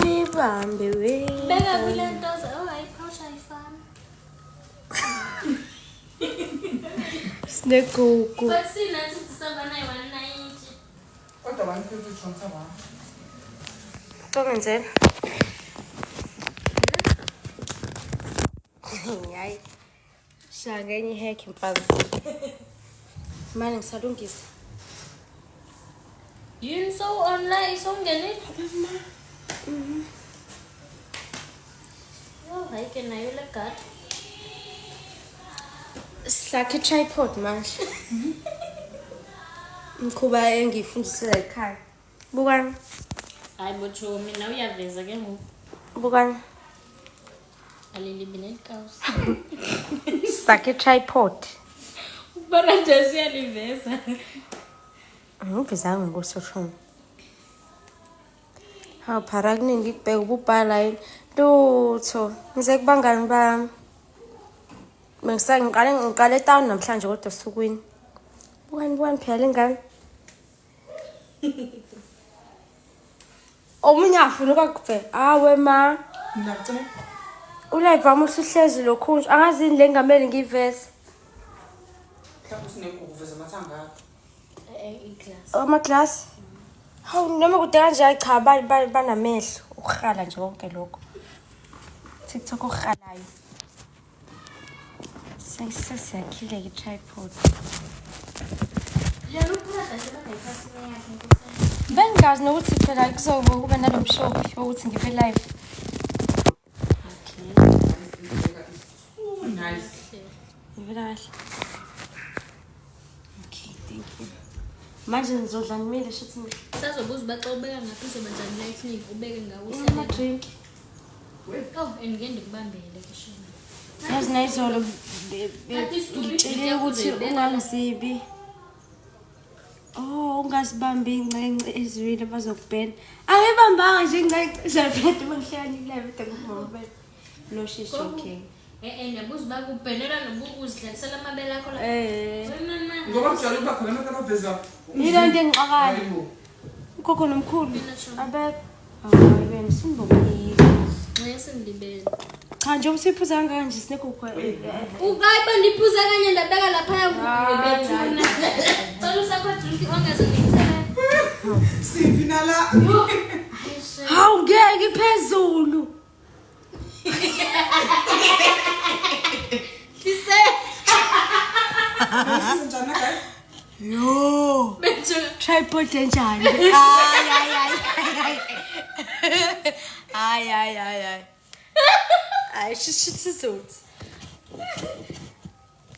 Ayibambe we. Beka kule ntoza. Oh, hayi phosha ayifani. Sinegugu. But sinathi sisabana yi-190. Kodwa 150 ushonisa wami. Tongenzela. Hayi. Shaya ngenye i-hack mfazi. Manje ngisalungisa. Yini so online sowungenile? Yo, hayi ke nayo le gadi. Sakhe i-tripod manje. Imikhuba engiyifundisela ekhaya. Bukani, Hayi bo Chomi, nawe uyaveza ke ngoku. bukani. Alilibi nelikawusi. Sakhe i-tripod. Ubona nje siyaliveza. Ngivizanga ngokusoshona. Hawu phara kuningi kubheka ububhala yini. Lutho. Ngize kubangani bami. Bengisangiqale ngiqale etown namhlanje kodwa osukwini. Bukani bukani phela lengane. Omunye afuna ukakubheka. Awe ma. Mina ngicela Ulive wami usuhlezi lokhu nje. Angazi yini le ngamele ngiyiveze. mhlawumbe usinegugu uveza amathanga akho. Eh, iglass. Amaglasi. Hawu noma kude kanje hayi cha banamehlo. Ukuhala nje konke lokho. TikTok okuhalayo. Sesiyakhile ke tripod. Lelo uphaka nje bangayiphathi yakhe nkosi. Bengingazi nokuthi phela kuzobe kube nalo mshophi wokuthi ngibe live. Okay. Ibeka is too nice. Ngivela kahle. Okay, thank you. Manje ngizodla ngimile shuthi Sazobuza uba xa ubeka ngaphi izoba njani lightning ubeke ngawo uhlale. ama-drink. Oh, and ngeke ndikubambele ke shona. Yazi nayizolo ngitshelile ukuthi ungangizibi. Oh, ungazibambi incence ezwile bazokubhena. Angibambanga nje incence izolo mangihleka live ede ngibona. No, she's joking. Eh eh ndiyabuza uba kubhenelwa noba uzidlalisela amabele akho la. Eh. We mama. Ngoba kujwayele ukuba khona abantu abaveza Yile nto engixakayo. Hayi bo. Ugogo nomkhulu Mina shona. abekho. Hayi wena simbonile. Nxe sendilibele. Cha nje usiphuza kangaka nje sinegugu. Ukayi bandiphuza kanye ndabeka laphaya Hayi, ngubethuna. Cela usakho drink ongeze ndikuthele. Siphi nala? Yho. Hayi shame. Hawu ngeke iphezulu. Hlise. Njani na guys? Yo. Bethu. Tripod enjani? Hayi hayi hayi. Hayi hayi hayi hayi. Hayi shishithi.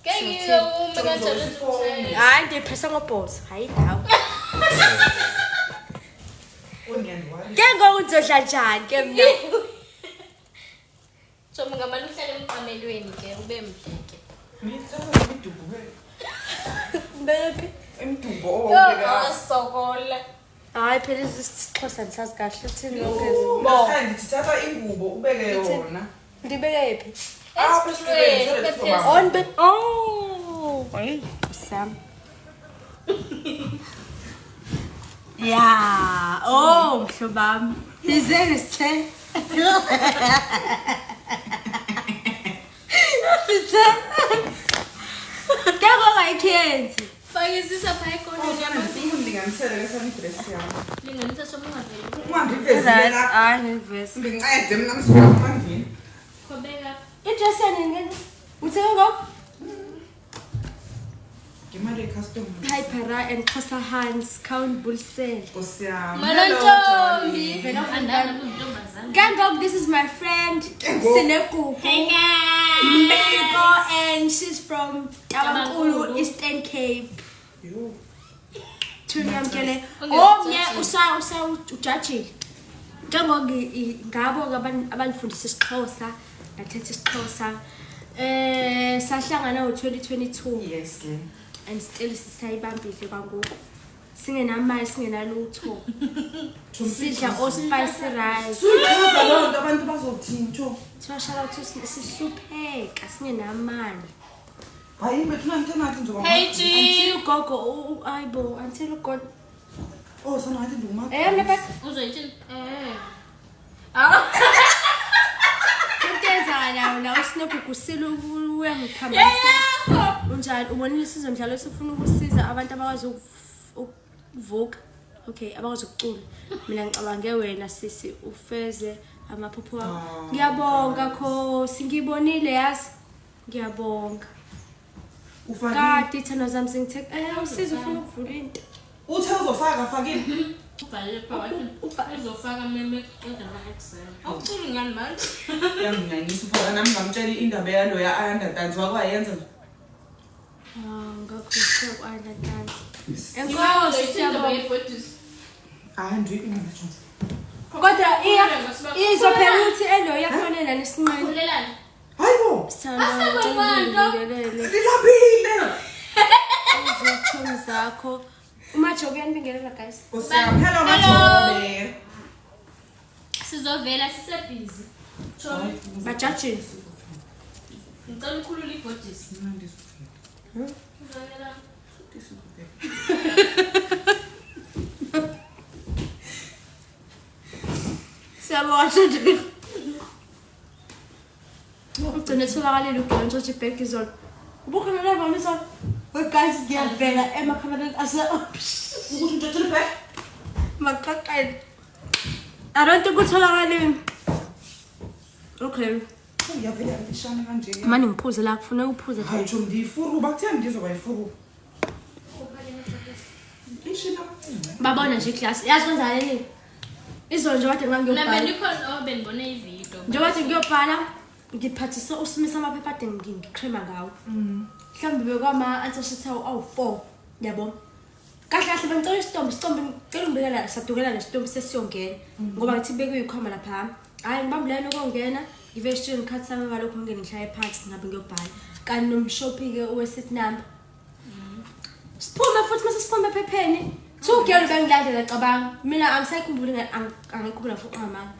Ke ngike ume kanjalo nje. Hayi ndiphesa ngobhozo. Hayi dawo. Unyandiwali. Ke ngoku ngizodla njani ke mina? Chomi ngamane uhlale emqamelweni ke ube mhle ke. Ngithatha imidubu ke. Bephi? Imidubu Yo, owawubeka. sokola. Hayi phela isixhosa ndisazi kahle uthini longeze. Bo. Ngithi thatha ingubo ubeke yona. Ndibeke phi? Apha Esitulweni, esitulweni, ube so that On be Oh, hey, Sam. Yeah. Oh, mhlobo wami. Ize sithe. Sithe. Ke ngayikhenzi. Fakisisa phaya ekoneni yamabili. Ungilinganisele ke sami dress yami. Linganisa soba ungaveli. Ungangivezile la. Hayi, ngivesi. Ngincede mina msuka umandini. Qhubeka. Idress yani ngene. Uthenge ngo? Ngemali ye-customer. Hi Para and Xhosa Hans Count Bulsel. Nkosi yami. Molo ntombi. Vela Andana kuyintombazana. Gangog, this is my friend Sinegugu. Hey guys. Mbeko and she's from Tabankulu, Tabankulu. Eastern Cape. Yo. Thuni yamkele. Ungeke Omnye ujajile. usa ujajile. Njengoba ngabo abanifundisa isiXhosa, ndathetha isiXhosa. Eh sahlangana ngo-2022 Yes ke. and still sisayibambile kwangoku. Singenamali singenalutho. Sidla o spicy rice. Suyichaza loo nto abantu bazothini tsho. Thiwa shout out to sihlupheka singenamali. Hayi bethuna ngithe nje Hey G. Until ugogo hayibo until ugogo Oh sana ngathi nduma. Eh mna back Uzoyithini? Eh. Sinegugu usile uyangiphambisa. Unjani? Ubonile isizwe mdlalo esifuna ukusiza abantu abakwazi ukuvuka. Okay, abakwazi ukucula. Mina ngicabange wena sisi ufeze amaphupho wakho. Ah, Ngiyabonga Khosi, ngibonile yazi. Ngiyabonga. Ufakile. Kade ithando zami sengithe usizo ufuna ukuvula into. Uthe uzofaka fakile. Ubhalile phakathi. Uzofaka meme qeda ama-exam. Awuculi ngani manje? Uyanginyanyisa uphaka nami ngamtshela indaba yaloya Ayanda Dance wakwayenza nje. Ah, ngakhohlwa kwanda dance. Enkosi Enkosi siyabonga. yebhodisi. Hayi ndiyinqaba nje. Kodwa iya izophela ukuthi elo iyafanele nesinqeni. Khulelani. Hayibo. Sithanda Asebonwanto. ngibingelele Lilambile. izithomi zakho. Umajoke uyanibingelela guys. Nkosi yami, hello Hello. majobe. Sizovela sisebhizi. Chomi, Bajajini. ngicela ukhulule ibhodisi. Uzovela. Siyabonga Thando. Ugcine etholakalile ugela ntshontshe ibhegi izolo. Ubukhona la mama izolo. We guys ngiyavela emakhamereni ase Ukuthi untshontshe ibhegi? maqaqele. I don't think utholakalile. Okay. Uyavela mfishane kanje. Manje ngiphuze la kufuneka uphuze. Hayi chomi ndiyifuruba kutheni ndizoba yifuruba. Ishila amacingo. Babona nje iclass. Yazi kwenzakaleni? nini? Izolo nje kade Mina ngangiyobhala. bendikhona oh bendibone ividiyo. Njengoba ngiyobhala ngiphathise usimisa amaphepha ade ngicrema ngawo. Mhlawumbe bekwama-answer sheet awu awu-4 yabo. Kahle kahle bengicela isitombi isitombi ngicela ungibekela sadukela nesitombi sesiyongena ngoba ngithi bekuyikhoma lapha. Hhayi ngibambulene ukongena ngive esitsheni ngikhathi sami ngalokho ngingene ngihlaye phansi ngabe ngiyobhala. Kanti nomshophi-ke owe-seat number. Siphume futhi mase siphume ephepheni. Two girl bengilandela cabanga. Mina angisayikhumbuli angikhumbula futhi ngamanga.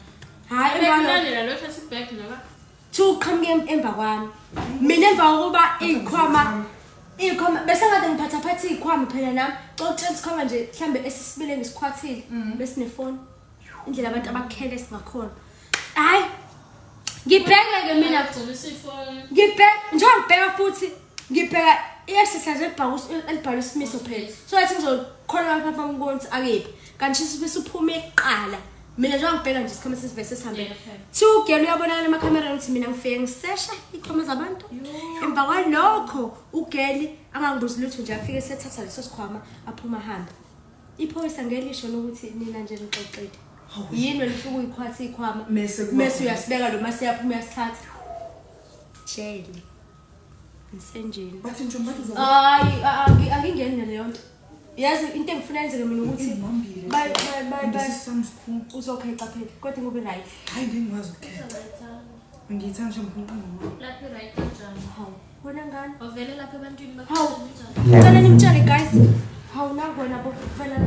Hhayi emva kwalokho- Bekulandela lo thatha ibhegi noma? Two qhamuke emva kwami. Mina emva kokuba iy'khwama iy'khwama bese ngade ngiphathaphatha iy'khwama phela nami. Cokutshela isikhwama nje mhlambe esisibili engisikhwathile besinefoni. Indlela abantu abakhele singakhona. Hhayi ngibheke-ke mina Gcobisa ifoni. ngibheka njengoba ngibheka futhi ngibheka i-exercise elibhalwe isimiso phela so yathi ngizokhona lapha ngibona ukuthi akephi kanti shisa uphume kuqala mina njengoba ngibheka nje isikhwama sesivele sesihambe Yeah. two girl uyabonakala emakhamereni ukuthi mina ngifike ngisesha iy'khwama zabantu emva kwalokho ugeli angangibuzi lutho nje afike sethatha leso sikhwama aphuma ahambe iphoyisa ngelisho lokuthi nina nje nixoxile yini wena ufike uyikhwatha iy'khwama Mese kuba mese khona. uyasibeka lo mase yaphuma uyasithatha jele ngisenjeni Bathi nje bathi uzoba hayi angingeni naleyo nto yazi into engifuna yenzeke mina ukuthi Ngibambile. Isisu sami sikhulu. uzokheca phela kodwa ngobe right Hayi ngeke ngikwazi ukukhetha. Ngiyithanda nje ngifuna Lapha i-right kanjani? hawu wena ngani Wavele lapha ebantwini Hawu. bakutshela njani? cela nimtshele guys hawu nakwena bo vela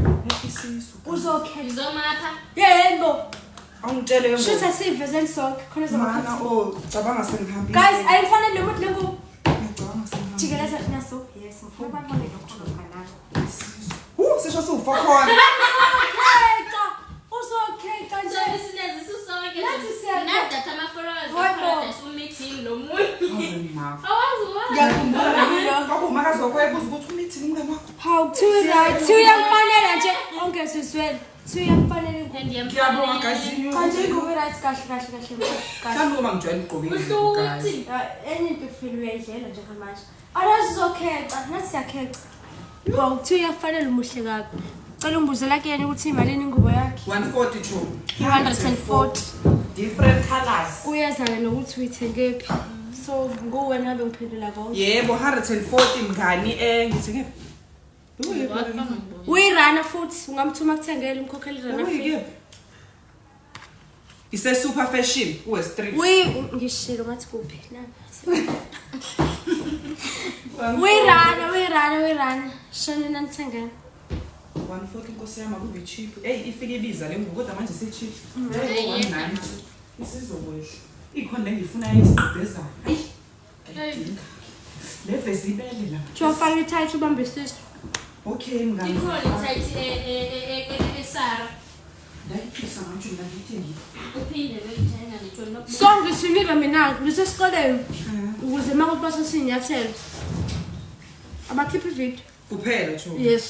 isisu. uzokheca Ngizomapha. yebo Awungitshele ke shuthi asiyivezeni sonke khona Mana zoba oh cabanga sengihambile. guys ayifanele nomuntu lengubo Ngicabanga sengihambile. jikeleza naso yes ngifuna babone lokho lokhanana Isisu. Sisho siwufa khona. Uzokheca uzokheca nje Chomi sinezisa sonke. Nathi siya- Nadatha ama-followers Hayi bo. eParadise umithini nomunye. Ave ma. Awazi wazi. Ngiyakhumbula. Kwakuwumakazi wakho wayebuza ukuthi umithini umngane wakho. Hawu kuthiwa right, kuthiwa uyakufanele nje onke sizwele. Kuthiwa uyakufanele ingubo. And Ngiyabonga guys. Cha nje ingubo i-right kahle kahle kahle kahle. Mhlawumbe ngoba ngijwayele ukugqoka ingubo, guys. Uhluthi. Ya, enye into ufile uyayidlela njengamanje. Alazi uzokheca, nathi siyakheca. Hawu kuthiwa uyakufanele umuhle kabi. Cela ungibuzela kuyena ukuthi imalini ingubo yakhe. 142. 140. Different colors. Kuyeza-ke nokuthi uyithengephi. So nguwe ngabe ngiphendula konke. Yebo 140 mngani ngithi ngephi? Uyirana futhi ungamthuma akuthengele umkhokhele irana fee. Uyikephi? Ise super fashion ku West Street. Uyi ngishilo ngathi kuphi na. Uyirana, uyirana, uyirana. Shona nanithengela. 140 inkosi yami akube cheap. Hey ifike ibiza le ngubo kodwa manje se cheap. Hey 190. Isizokwehla. Ikhona lengifuna isigqibhezayo. Ayi. Ngiyayidinga. Le vesi ibele la. Kuthiwa faka i-tight ubambe isisu. Okay mngani. Ikhona i-tight esara. Ngiyayiciphisa ngamtsho mina ngiyithengile. Uphinde beyithenga ngisho nokubuka. So ngithumile mina ngisesikoleni ukuze uma kuthi bathathe iy'nyathelo abakhiphe ividiyo. Kuphela tsho. Yes.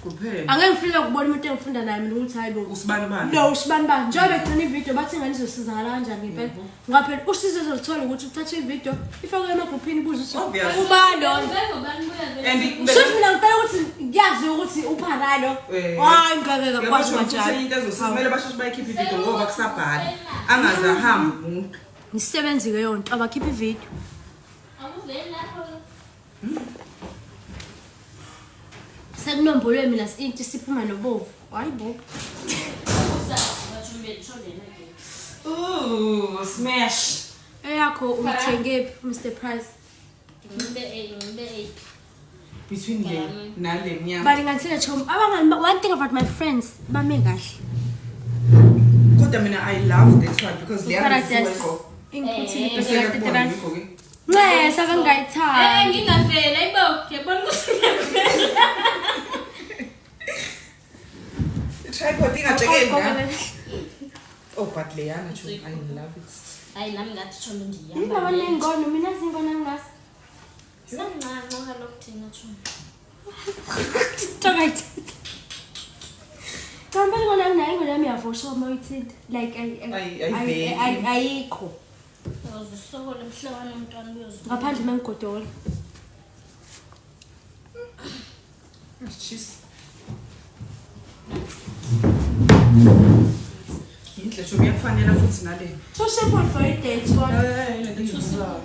Kuphela. Angeke ngifile ukubona umuntu engifunda naye mina ukuthi hayi bo. Usibani bani? Lo usibani bani? Njengoba begcina ividiyo bathi ingane izosizakala kanjani ngempela. Ngoba phela usizo ezoluthola ukuthi uthathe ividiyo ifakwe emagruphini ibuze ukuthi Obvious. ubani lona. Beko bani buya vele. And Shuthi mina ngicela ukuthi ngiyazi ukuthi uphara lo. Eh. Hayi ngeke ngakwazi Yabo futhi kanjalo. enye into ezosiza kumele basheshe bayikhiphe ividiyo ngoba kusabhala. Angaze ahambe umuntu. Ngisebenzi ke yonto abakhiphe ividiyo. Akuveli lapho. Sekunombolwe mina into siphuma nobovu. Hayi bo. Usazi bathi lena ke. Ooh, smash. Eyakho uyithenge phi Mr Price? Ngibe A, ngibe A. Between le nale mnyama. Balinganisile chomi. Abangani one thing about my friends bame kahle. Kodwa mina I love that one because le Paradise. Ingiphuthile Eh, ibheke kade. Nce sabe Eh ngayithanda. ngingafela ayibo, ngiyabona ukuthi ngiyafela. Tripod ingatshekeli na. Oh, but leyana tsho I love it. Hayi nami ngathi chomi Yini ngiyamba. abanengono mina zingono nginazo. Sancanca kaloku thina chomi. Tokayithinta. Cha impela ingane nginayo ingane yami iyavusha uma uyithinta. Like Ayiveli. ayikho. Uzosokola emhlabeni umntwana uyozo. Ngaphandle uma ngigodola. Cheese. Yinhle tsho kuyakufanela futhi nale. Too simple for a date one. Eh, le nto engiyibukayo.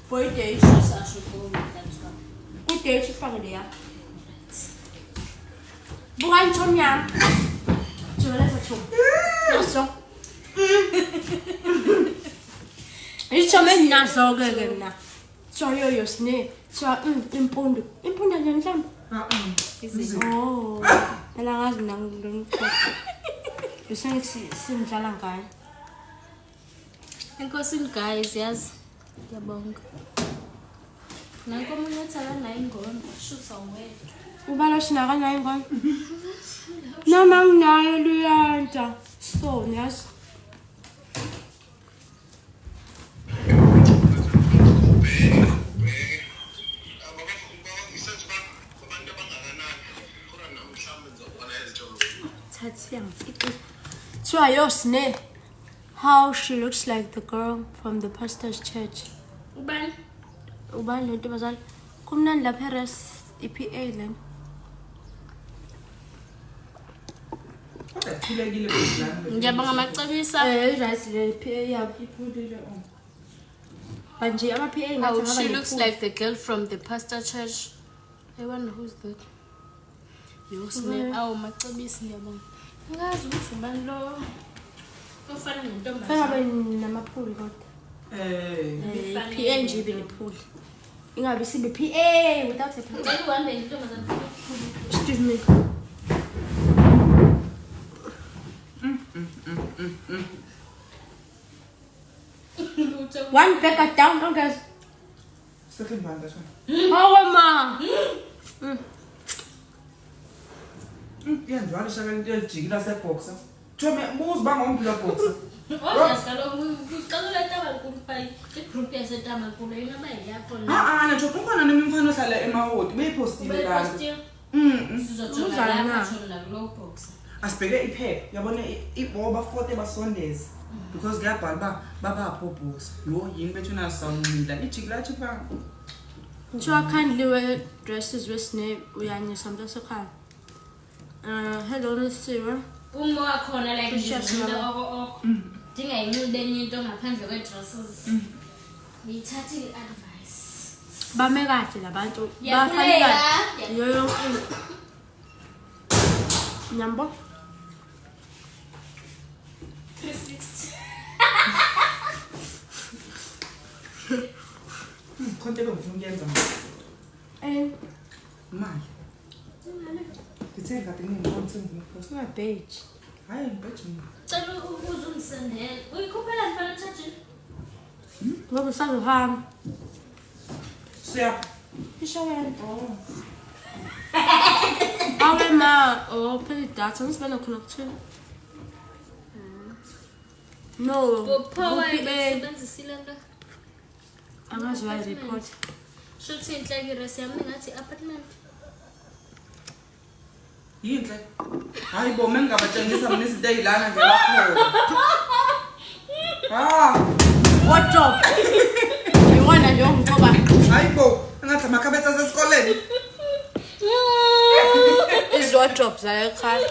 For a date. Usasho go with that one. Ku-date ufake leya. Bukani chomi yami. Jweleza chomi. Naso. Ichomi enginazo-ke ke mina. Kuthiwa yoyo sine. Kuthiwa impundu. Impundu nje mhlawumbe. Ah, ah. Oh. Phela ngazi mina ngilomqoqo. Bese ngithi singidlala ngayo. Enkosini guys, yazi. Ngiyabonga. Nanko omunye othi akanayo ingoma, shutha wedwa. Ubala shina kanayo ingane. Noma nginayo luyanda. So, niyazi. Thathi yangifica. Kuthiwa yo Sne. How she looks like the girl from the pastor's church. Ubani? Ubani le ntombazane? Kumnandi lapha eres i-PA lena. Kodwa iphilekile futhi lana. Ngiyabonga macebisa. Eh, right le PA yabo. Ipholile oh. But nje ama-PA ngathi How angaba she looks nephutha. like the girl from the pastor church. I wonder who's that. Yo Sne, awu macebisi ngiyabonga. Ngazi ukuthi ubani lo ofana Fanele nentombazane. abe namaphuli kodwa. Eh. Eh, PA nje ibe nephuli. Ingabe sibe PA without a pool. Ngicela uhambe nentombazane futhi. Excuse me. One back down, don't guys. Second one that one. Hawe ma. Iyanjwala shaka into elijikile seboxer. Tsho muzi bangomphila boxer. Obvious kaloku uxelela etabankulu pha igroup yasetabankulu ingaba yeyakho na. Ah ah, natsho kukhona nomfana ohlala emahoti beyiphostile lana. Ubeyiphostile? Sizojonga Uzana na? lapha tsho nakulowo boxer. Asibheke iphepha yabona ngoba fote basondeze because kuyabhala uba babapho boxer. Yho yini bethu nasawunxila ijikile achipha. Kuthiwa kindly wear dresses wesine uyanyisa mntasekhaya. Hello Nosiwe. Uma wakhona like Precious ngizinxibe mama. oko oko. Ndingayinxibi enye into ngaphandle kwee-dresses. Ngiyithathile i-advice. Bame kahle labantu. Yakhuleka. Bafane kahle. Yo yo. Nyambo. 360. Khonto ebengifuna ukuyenza mna. Eh, Imali. Ngithe kade ngingibona sengimpost. ungabheji. Hayi ngibheji mina. Cela ukuze ungisendele. Uyikhuphela mfana etshatshini? Ngoba usazohamba. Siya. Isho wena. Oh. Awe ma, oh phela idatha ngisibona khona kuthini. No. Bopho Kuphi, eh, wayesebenzisile nto. Angazi wayi-report. Shuthi inhle ke resi yami ngathi apartment. Yinhle. Hayi bo, mengingabatshengisa mina izinto ey'lana ngebakhona. Ah, Wardrobe. Iwona nje ongicoba. hayi bo, engathi amakhabethe asesikoleni. Izi-wardrobe zala ekhaya.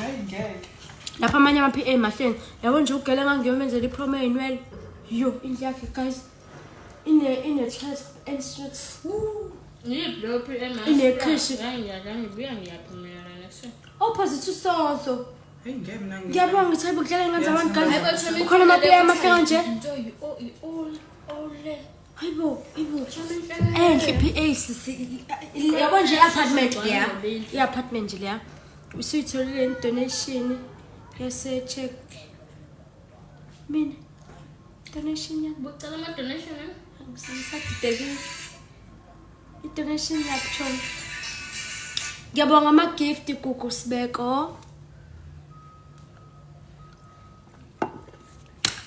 Hayi ngeke. Lapha amanye ama-PA mahleni. Yabo nje ugele engangiyomenzela ipromo ey'nwele. Yo, indlu yakhe guys. Ine toilet en suite. Yiphi leyo PM? Inekhishi. Ngibuya ngiyaphumela next year. Opposite uSonso. Hayi ngeke mina ngi. Ngiyabonga ngithi hayi kudlala ingane zabantu Hayi bo, guys. Chomi, Kukhona ama-PA amahle kanje. Into i-all le. Hayibo, hayibo. Chomi, inhle. Enhle PA sisi. Yabo nje i-apartment leya. I-apartment nje leya. Usuyitholile donation yase check. Mina donation yami Bucela ama-donation, eh? ngisadidekile. I-donation yakho Chomi. Ngiyabonga ama-gift Gugu Sibeko.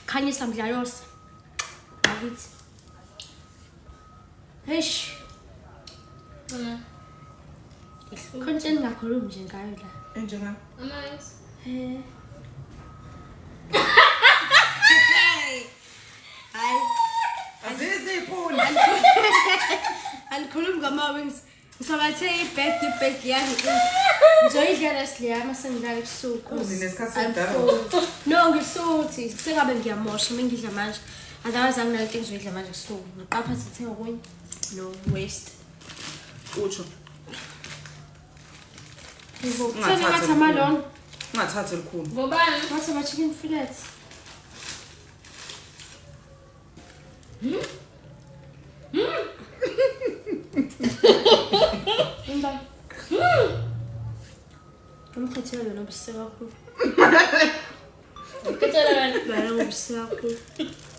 Khanyisa Mdlalose. Ngakithi. Eish, Wena. khona into engingakhulumi nje ngayo la. Enjenga. Ama-ex. Eh. Hayi, Azizi iphuni. angikhulumi ngama-wings. Ngisabathe ibag yami. Ngizoyidla rest leya mase ngilala ebusuku. Uzi nesikhathi I'm sokudala. full. No, ngisuthi. Sengabe ngiyamosha uma ngidla manje. Otherwise anginayo into engizoyidla manje ebusuku. Ngiqapha ngithenga okunye. No waste. Utsho. Thena ngathi amalona. Ungathathi elikhulu. Ngobani? Ngathi ama-chicken fillets. Indaba. Umkhethelo lona obusise kakhulu. Ukhethela wena. Lona obusise kakhulu.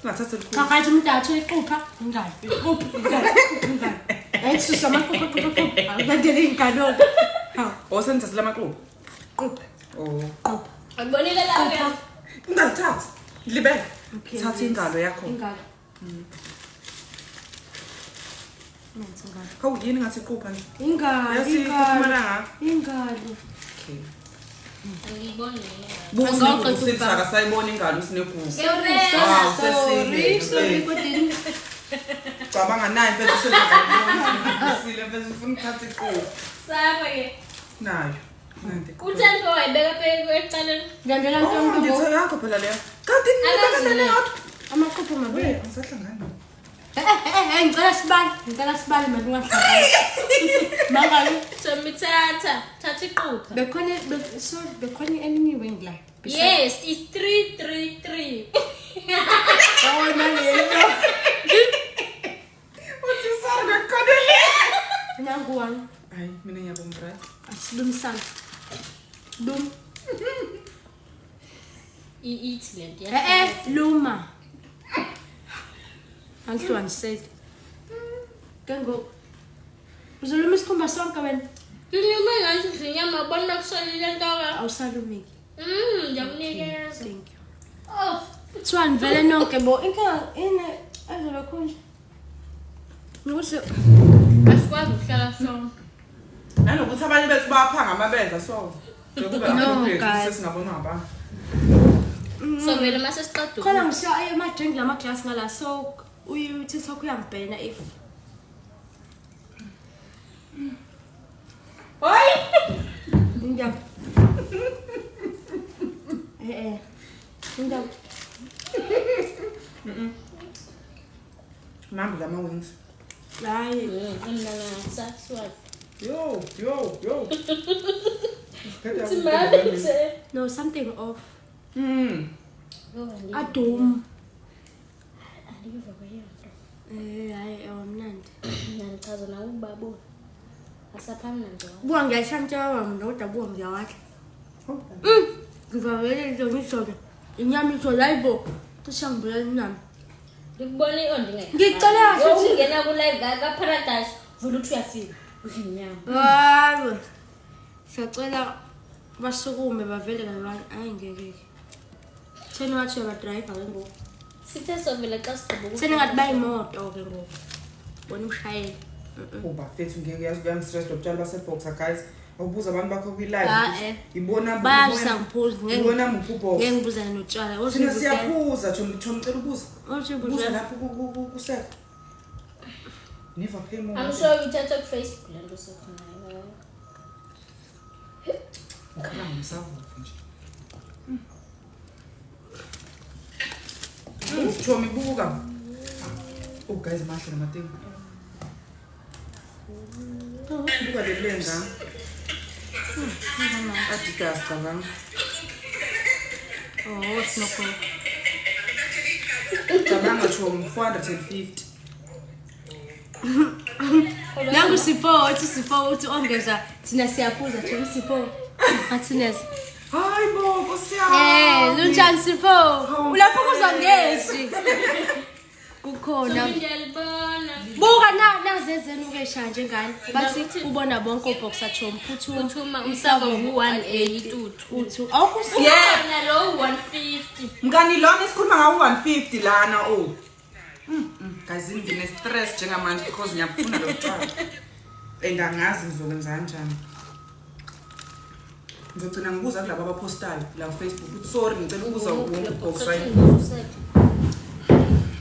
Ungathathi elikhulu. Cha guys umuntu athola iqupha ingane. Iqupha ingane. Ingane. Ayisusa amaqupha qupha qupha. Akulandele ingane. Hawu, Oh, senithathile amaqupha. qupha Oh. qupha. Angibonile la ke. Ungalithathi. Libeke. Okay, Thatha yes. ingalo yakho. Ingalo. Nansi ingalo. Hawu yini ngathi iqupha nje? Ingalo, Yazi ingalo. ikhuluma ngakho. Ingalo. Okay. Angiboni. Buka Angawuqeda usinegugu sithi ukubhala. akasayibona ingalo usinegugu. Sorry, Ah, sorry, usesile, sorry, mfethu. kodwa Cabanga naye mfethu usezakubona. Usile mfethu ufuna ukuthatha iqupha. Saba ke. Nayo. Nanti. Utheni pho wayibeka phe ecaleni? Ngiyandela Oh, ntombi. ngithe yakho phela leyo. Kanti Akazi nibeka le. yodwa. Amaqupha mabili. We, angisahlangani. Eh, ngicela sibale, ngicela sibale manje ungahlangani. Mangabe Chomi thatha, thatha iqupha. bekhona so bekhona eminye wing la. Yes, it's 333. Oh, nalelo. Uthi sorry bekhona le. Nangu one. Hayi, mina ngiyabonga right. Asilumisana. Lum. I-eat le nto. Eh eh, luma. Angihlukaniseli. Ke ngoku uzoluma isikhumba sonke wena. Ngilume ngathi udla inyama bona kusolile ntoka. Awusalumiki. Ngiyakunikeza. Thank you. Oh, Kuthiwa nivele nonke bo inkinga ine ezolokhu nje. Nokuthi asikwazi ukuhlala sonke. Nanokuthi abanye bethu bayaphanga amabenza so. Nje kube No, appropriate guys. sesingabonwa ngabantu. So vele mase siqeda khona ngisho ama-drink lama-glass ngala so uyi-TikTok uyangibhena if Hayi. Indaba. Eh eh. Indaba. Mambi lama wings. Hayi. Mina ngasaswazi. Yo, yo, yo. Uthi mami nje. No something off. Mm. Adum. Andiva kweyonto. Eh hayi awamnandi. Ngiyachaza nawe ubabona. Asaphami nanje. Buka ngiyayihlantsha wami kodwa buka ngiyawadla. Ngivavele nje ngisho inyama isho hayibo. Cishe ngibulala inyama. Ngikubone i-ondinga. Ngicela kahle ukuthi- ungena ku live ka Paradise vula uthi uyafika. Udla inyama. Hayi. Siyacela basukume bavele kancane. Hayi ngeke. Thena wathi uyabadrayiva ke ngoku. Sithe sovela xa sigqiba ukudla. Thena ngathi bayimoto ke ngoku. Bona umshayeli. Ubafethu ngeke uyazi kuyangistress lo butshwala baseboxer guys. Awubuza abantu bakho kwi-live. Ah, eh. Ibona Bayazisa ngiphuzi ngeke Ibona muphi ubox. ngeke ngibuzane notshwala. Othi Thina ngibuzele. siyaphuza chomi chomi cela ubuza. Othi Buza ngibuzele. lapho kuseka. Never pay more. I'm sure uyithatha ku-Facebook le nto sekhonayo. Ngikhala ngomsavovo nje. Chomi buka. Oh guys mahle namateki. Buka le lenga. Adidas cabanga. Oh, sinokho. Cabanga chomi 450. Nangu Sipho, uthi Sipho uthi ongeza thina siyaphuza thina Sipho. Athineza. Hayi bo Nkosi yami. Eh, lunjani Sipho? Ulapho kuzwa ngezwi. Kukhona. Ngiyalibona. Buka na nazezeni ukeshaya njengane. Bathi ubona bonke oboxer chom phuthuma. Phuthuma umsako ngu-180 uthu. Uthu awukusi Yena lo 150. Mngani lona esikhuluma ngawo 150 lana oh. Guys ngine stress njengamanje because ngiyafuna lo mntwana. And angazi ngizokwenza kanjani. Ngizogcina ngibuza kulabo abapostayo la ku Facebook ukuthi sorry ngicela ukubuza wonke box right.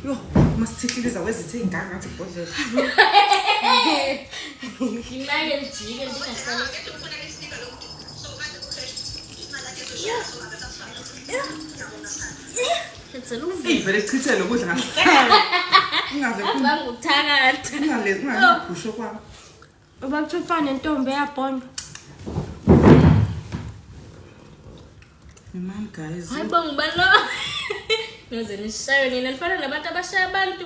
Yo, masithihliliza wezithe ingaka ngathi ibhodlela. Ngimake lijike ndingahlali. Ngicela Eyi uvile. vele chithele ukudla ngahle. Ungaze Abanguthakatha. ungale ungaphusho kwami. Ubaba ufana nentombi eyabhonga. Man guys. Hayi bo ngubani lo? Noze nishaye nina nifana nabantu abashaya abantu.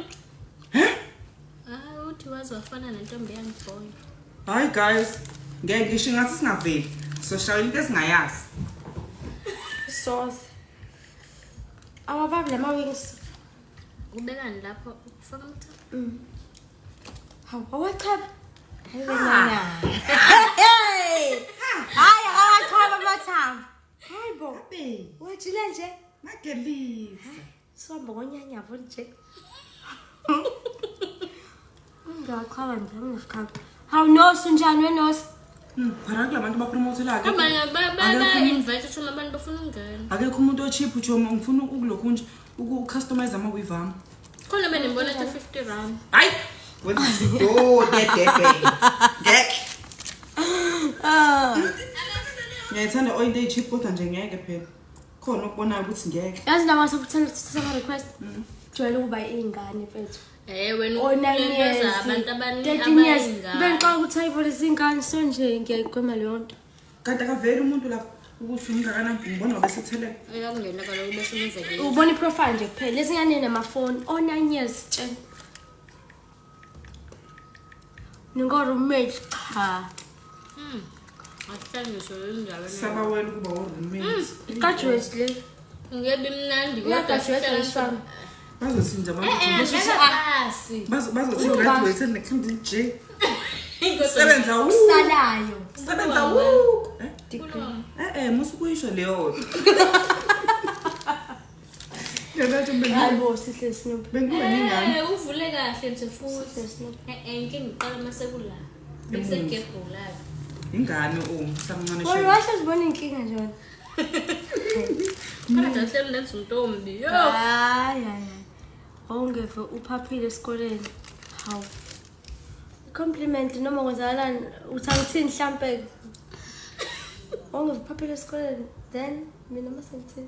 Hayi uthi waze wafana nentombi yangibhoya. Hayi guys, ngeke ngisho ngathi singaveli. Soshaya into esingayazi. Sauce. Awababa lama wings. Ubekani lapho ufaka umtha? Hawu, awachaba. Hayi wena. Hey! Hayi awachaba amathambo. Hayi bo. Wajile nje. Magelisa. Sihamba ngonyanyavo nje. Ngiyachaba nje ngisikhathi. Hawu Nosi unjani weNosi? Phara kulabantu bapromotelayo. Abanye ba invite uthuma abantu bafuna ukungena. Akekho umuntu ochip uchomi ngifuna ukulokhu nje ukucustomize ama weave ami. Khona benimbona ethi 50 rand. Hayi. Wenza do dedebe. Ngeke. Ah. Ngiyayithanda oil day cheap kodwa nje ngeke phela. Khona ukubonayo ukuthi ngeke. Yazi nama sokuthanda sama request. Jwayele ukuba ingane mfethu. Eh wena O 9 years. abantu abaningi 13 years. abayingane. Bengixaka ukuthi ayivole izingane so nje ngiyayigwema leyo nto. Kanti akaveli umuntu lapho ukuthi ungakanani ngibona besethele. Uyakungena kaloku bese umzekelo. Ubona iprofile nje kuphela. Lezi ngane namafoni o 9 years tshela. Ningo roommate cha. Akuhlali ngisho endaweni. Sabawela ukuba o-roommate. Graduate le. Ngebe imnandi kodwa Uyagraduate wesifana. Bazothi nje abantu Eh ngeke bazothi graduate ne-Cambridge. Sebenza u. Salayo. Sebenza u. Eh? Degree. Eh musukuyisho leyo. Yena nje Hayi bo sihle Snoop. bengikuwe nengane. Eh uvule kahle nje futhi. Sihle Snoop. Eh inkinga iqala mase kula. Bese gebhula. Ingane o samncane Wena shame. washo zibona inkinga nje wena. Kodwa nje nenza untombi. Yo. Hayi hayi. Awungeve uphaphile esikoleni. Hawu. Compliment noma kwenzakalani uthi angithini mhlambe. Awungeve uphaphile esikoleni then mina mase ngithini.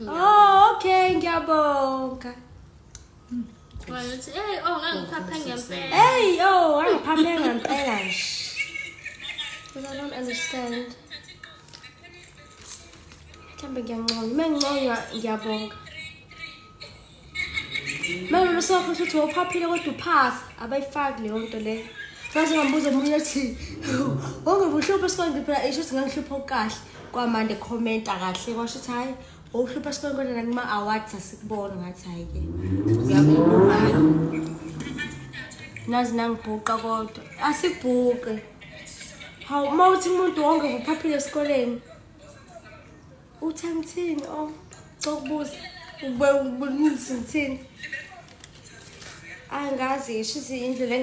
Oh okay ngiyabonga. Wena uthi eh oh ngangiphapha ngempela. Hey oh angiphaphe ngempela nje. Because I don't understand. Mhlambe ngiyanconywa, uma nginconywa ngiyabonga. Manje besakho ukuthi wawuphaphile kodwa uphasi abayifaki leyo nto leyo. Manje ngambuza omunye ethi wonke uhlupho esikoleni phela isho ukuthi ngangihlupha okukahle kwamanje commenta kahle kwasho ukuthi hayi uhlupha esikoleni kodwa nakuma awards asikubona ngathi hayi ke. Uyakhuluma. Nazi nangibhuqa kodwa asikubhuqe. Hawu uma uthi umuntu wonke uphaphile esikoleni uthi angithini oh. Sokubuza ubonisa ngithini? Angazi, shuthi indlela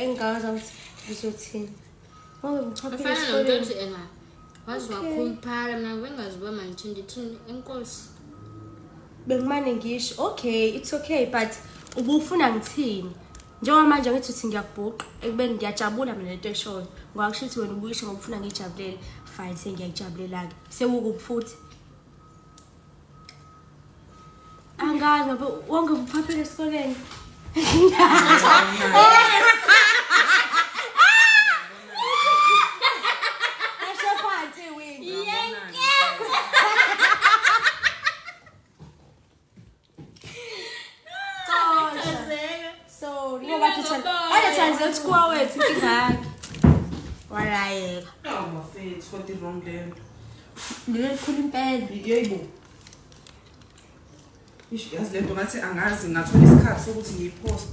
engakaza ukuthi ngizothini. Ngoba ngichaphile Afana nomuntu esikoleni. othi ena waze wakhuluphala mina bengazi uba mandithini ndithini enkosi. Bengimane ngisho, okay, it's okay, but ubufuna ngithini? Njengoba manje ngithi uthi ngiyakubhuqa, ekubeni ngiyajabula mina lento eshoyo. Ngoba kusho ukuthi wena ubuyisho ngoba ufuna ngijabulele. Fine, sengiyakujabulela-ke. Sewukuphi futhi? Angazi ngoba wonke uphaphile esikoleni. Asho phansi wini. So, ngoba thina ade thina sikuwa wethu inkinga yakhe. Walayeka. Awu bafethu, kodwa i-wrong leyo. Ngilikhulu impela. Yeyibo. Ish, yazi lento ngathi angazi ngathola isikhathi sokuthi ngiyipost.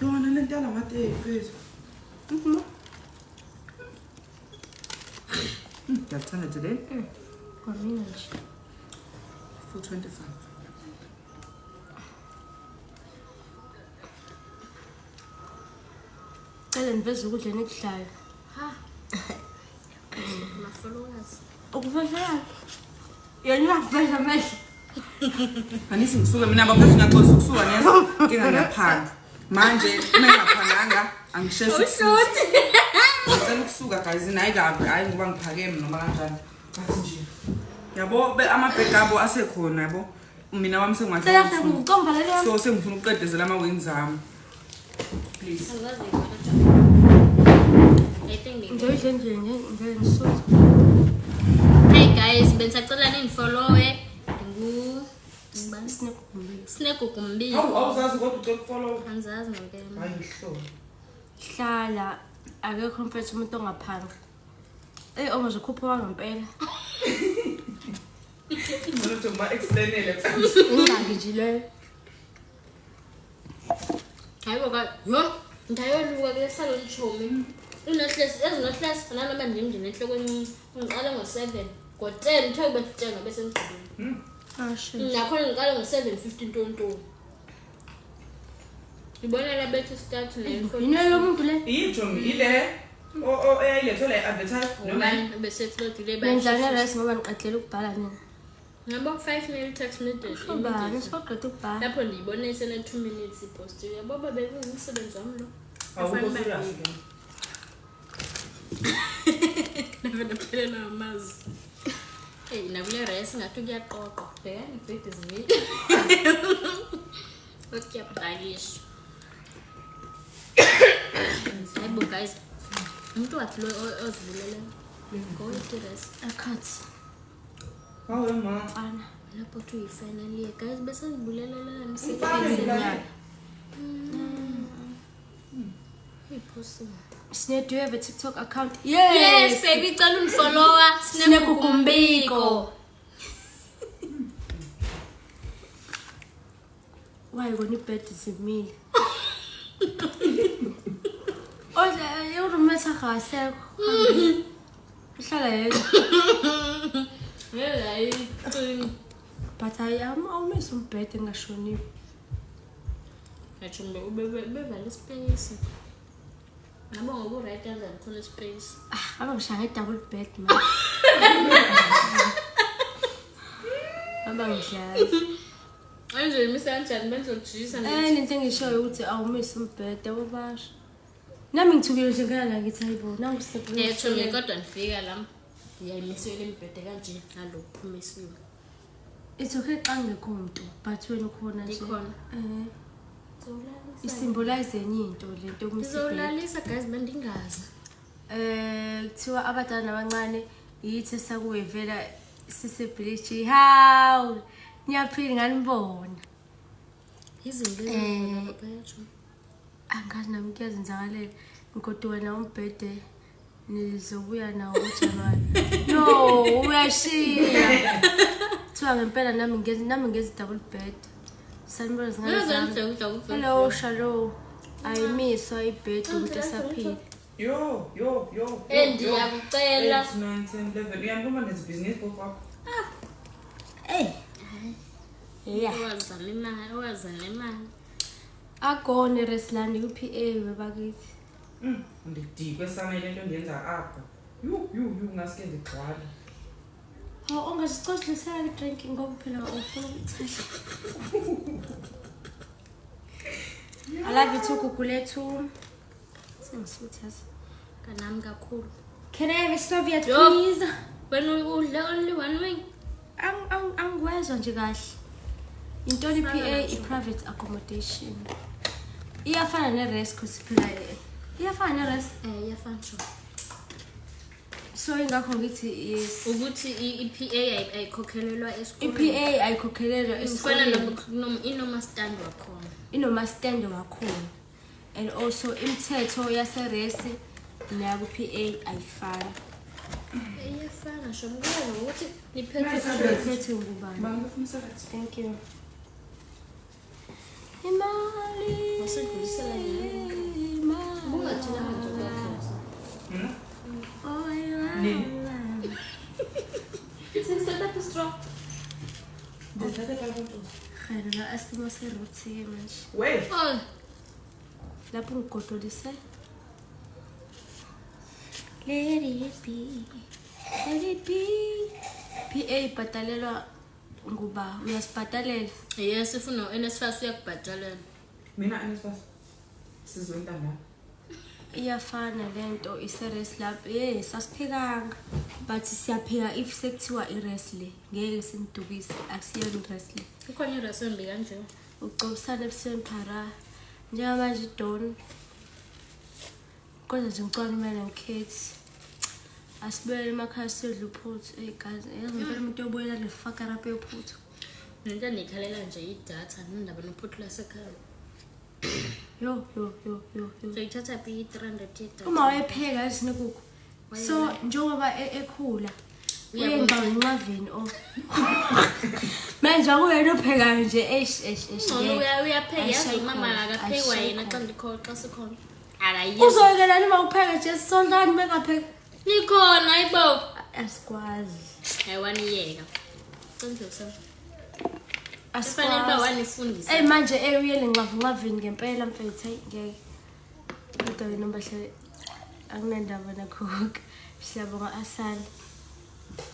Yona lento yalamateki mfethu. Ngiyakuthanda nje le. Kwamina nje. 425. Cela niveze ukudla enikudlayo. Ha. Ma-followers. Ukuveza. Yena uyakuveza amehlo. Angithi ngisuke mina bafethu ngiyaxolisa ukusuka niyeza. Inkinga ngiyaphanga. Manje uma ngingaphanganga angisheshi ukusuka. Ngicela ukusuka guys, nayi kabi, hayi ngoba ngiphakeme noma kanjani. Bathi nje. Yabo amabhegi abo asekhona yabo. Mina wami Cela sengiwadla. ngicomba lelo. So sengifuna ukuqedezela ama wings ami. Please. Angazi kodwa. I think Ngizoyidla nje nje ngisuthu. Hey guys, bengisacela ningifollowe. Ngu ngubani? Sinekumbili. Sinegugu Mbiko. Hawu awuzazi kodwa ucela ukufollow. Angizazi ngempela. Hayi ngihlolo. Hlala akekho mfethu umuntu ongaphanga. Eh ongazokhupha wangempela. Ngicela ukuthi ngiba explainele. Ingxaki nje leyo. Hayibo ka yho ndayoluka kule salon chomi. Unohlesi ezinohlesi nanoma ndim nje nenhloko encinci. Ngiqale ngo-7 ngo-10 kuthiwa kube 10 ngobe sengigqibile. Ashe. Nakhona ngiqale ngo-7:15 ntonto. Ngibona la bethi start ne-4. Yini lo muntu le? Yijomi ile o eyayilethwe la advertise noma Ubani besexodile Nendlala rice ngoba niqedlela ukubhala nina. Ngabo 5 minute text message. Ubani siqeda ukubhala. Lapho ndiyibone sene 2 minutes ipost. Yabo babekungumsebenzi wami lo. awukho serious ke. Nave naphelelwa amazwi. Eyi nakule resi ngathi kuyaqoqwa. Bhekani ibhedi zimile. Kodwa kuyapakishwa. Hayibo guys. Umuntu wakhe lo ozibuleleyo. Ngowethu resi. Akhathi. Hawu ma. Mfana. Lapho kuthi uyi-final year guys bese zibulelelana Umfana ngibulele. Impossible. Sine, do you have a TikTok account? Yes, baby, cela ungifollowa Sinegugu Mbiko. Why kona ibhedi zimile? Odla uroommate akasekho. Uhlala yedwa. Hey, ayiqini. But I am awumisi umbhede engashoniwe. Ngathi bevale space. Ngabo ngoba uright kanjani khona space. Ah, aba ngishaya nge-double bed man. Aba ngidlala. Manje imisa kanjani benzojisa Eh into engishoyo ukuthi awumisi umbhede wobasha. Nami ngithukile nje ngala la ngithi hayibo nangu Eh Thomi kodwa nifika la. Ngiyayimisiwe imibhede kanje nalokhu imisiwe. It's okay xa ngekho umuntu but wena ukhona nje. Ngikhona. Eh Ngizolalisa. isymbolize enye into lento yokumisa ibhedi. Ngizolalisa guys bandingazi. Eh kuthiwa abadala nabancane yithi sakuwevela sisebridge. Hawu niyaphila nganibona. Izinto Eh. ezivela lapha yatsho. Angazi nami kuyazenzakalela. Ngigoduka nawo umbhede nizobuya nawo uJanuwari. No, uyashiya. Kuthiwa ngempela nami ngenza nami ngenza double bed. Sanibona zingane zami. Hello, shalom. Ayimiswa ibhedi umuntu esaphila. Yo yo yo. Eh ndiyakucela. 8 9 10 11. Uyabona nezibhizinisi bokho. Eh, Yeah. Owazama imali, owazana imali. Agone resilandi ku-PA webakithi. Ndidikwe sana ile nto ndiyenza apha. Yhu yhu yhu, ngaske ndigxwale. Hawu, ongazicoslisela i-drink ngoba phela ufuna ukuthatha. I love you too, Gugulethu. Sengisuthi yazi. Kanami kakhulu. Can I have a Soviet Yo. please? Wena udle only one wing. Angiwezwa nje kahle. Intoni Fana PA nacho. i-private accommodation. Iyafana ne-res cause phela iyafana ne-res. Iyafana sho. So ingakho ngithi yes. Ukuthi i-PA ayikhokhelelwa esikolweni. I-PA ayikhokhelelwa Ifana esikoleni. inoma stand wakhona. Inoma-stand wakhona. And also imithetho yaseresi neyaku-PA ayifani. Iyafana sho, ngibona ngokuthi niphethe Nice. Iphethe ngubani? Bani bafuna isebenzi? Thank you. Imali. Wasedlulisela yena. Imali. Bungathelanga nje kuyakhosa. Mna? Oh, imali. Nini? Sesithatha straw. Ndithathe phakathi. Rhena la ice cream aseruthi manje. We. Oh, Lapho ngigodolise. Let it be. Let it be. PA ibhatalelwa nguba uyasibhatalela. Yes, ifuna u-NSFAS uyakubhatalela. Mina NSFAS. Sizontanga. Iyafana lento ise-res lapho. Yes, asiphekanga. But siyapheka if sekuthiwa i-res le. Ngeke sinidukise, akusiyona i-res le. Ikhona i-res embi kanje. Ugcobisana ebusweni phara. Njengamanje idon. Kodwa nje ngicela mina ngikhethi. Asibuyele emakhaya siyodla uphuthu. Ey guys, yazi ngempela umuntu uyobuyela le fucker up yophuthu. Nento endiyikhalela nje idatha nendaba nophuthu lwasekhaya. Yo yo yo yo yo. Soyithatha phi i-300 yedatha? Uma wayepheka yazi nekuku. So njengoba ekhula Uyabona. uyenza ngenqaveni oh. Manje akuyena ophekayo nje eish eish eish. Ngcono ngeke. uyapheka yazi Ayishayi umama khona, akaphekwa ayishayi yena xa khona. ndikhona xa sikhona. Akayenzi. Uzoyekelani uma upheka nje sondlani bengapheka. Nikhona hayibo. Asikwazi. Hayi waniyeka. Cela usam. Kufanele uba Asikwazi. wanifundisa. Ey manje uyele nqavunqaveni ngempela mfethu hayi ngeke. Kodwa wena mbahle akunandaba nakho konke. Siyabonga asale.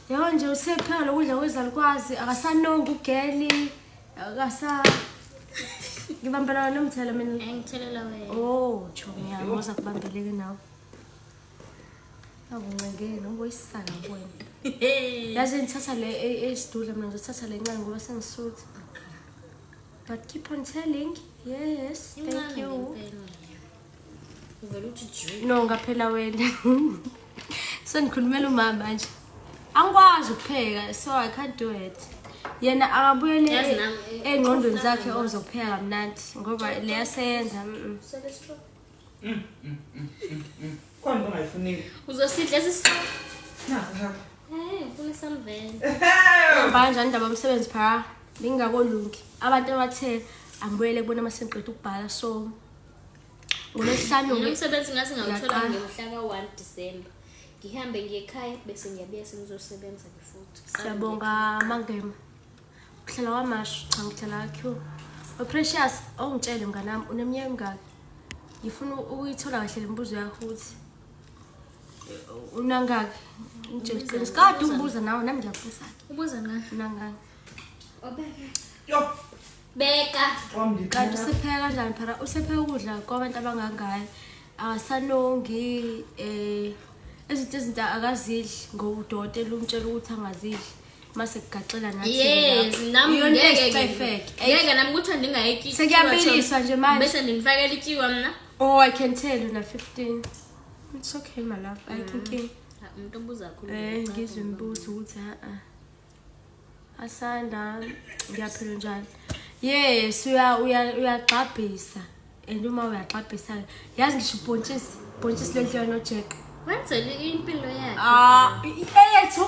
Yabo nje usepheka lokudla kwezalukwazi akasanongi ugeli akasa ngibambelana nomthelo mina. Angithelela wena. Oh, chomi yami uza kubambeleke nawe. Akuncengeni ngoyisaka kuwena. Yazi ngithatha le esidudla mina ngizothatha le ncane ngoba sengisuthi. But keep on telling. Yes, thank Incane you. ngempela. Uvele uthi ju. No, ngaphela wena. Sengikhulumela umama manje. Angikwazi ukupheka, so I can't do it. Yena akabuyele Yazi nami, ey'ngqondweni ufana zakhe nami. ozokupheka kamnandi ngoba leyaseyenza. Sele straw. Khona into ongayifuniyo. Uzosidla esi straw. Nakho hapha. Ngifuna isamvele. Kanjani indaba yomsebenzi phara? Bengingakolungi. Abantu abathe angibuyele kubona uma sengiqeda ukubhala so ngolwesihlanu Mina umsebenzi ngathi ngawuthola Ngiyaqala. ngomhla ka-1 December. Ngihambe ngiye ekhaya bese ngiyabuya sengizosebenza ke futhi. Siyabonga Mangema. Uhlala kwaMashu, cha ngihlala kwa-Q. Oh Precious, ongitshele mnganami uneminyaka emingaki? Ngifuna ukuyithola kahle le mibuzo yakho ukuthi unangaki? Ngitshele iqiniso. Kade ungibuza nawe nami ngiyakubuza. Ubuza ngani? Unangaki? Obeke. Yo. Beka. Kanti usepheka kanjani phara? Usepheka ukudla kwabantu abangangaye. Akasanongi izinto akazidli ngoba udokotela umtshela ukuthi angazidli. Mase kugaxela nathi. Yes, nami Iyona ngeke esicefeke. ngeke nami kuthiwa ndingayeki. Sekuyabiliswa nje manje. Bese ndinifakela ityiwa mna. Oh, I can tell una 15. It's okay my love. I can king. Ha, umuntu obuza kakhulu. Ngizwe imibuzo ukuthi a Asanda ngiyaphila njani? Yes, uyagxabhisa. And uma uyagxabhisa, yazi ngisho ubhontshisi, ubhontshisi lendlela noJack. Wenzele impilo yakhe. Ah, eyethu.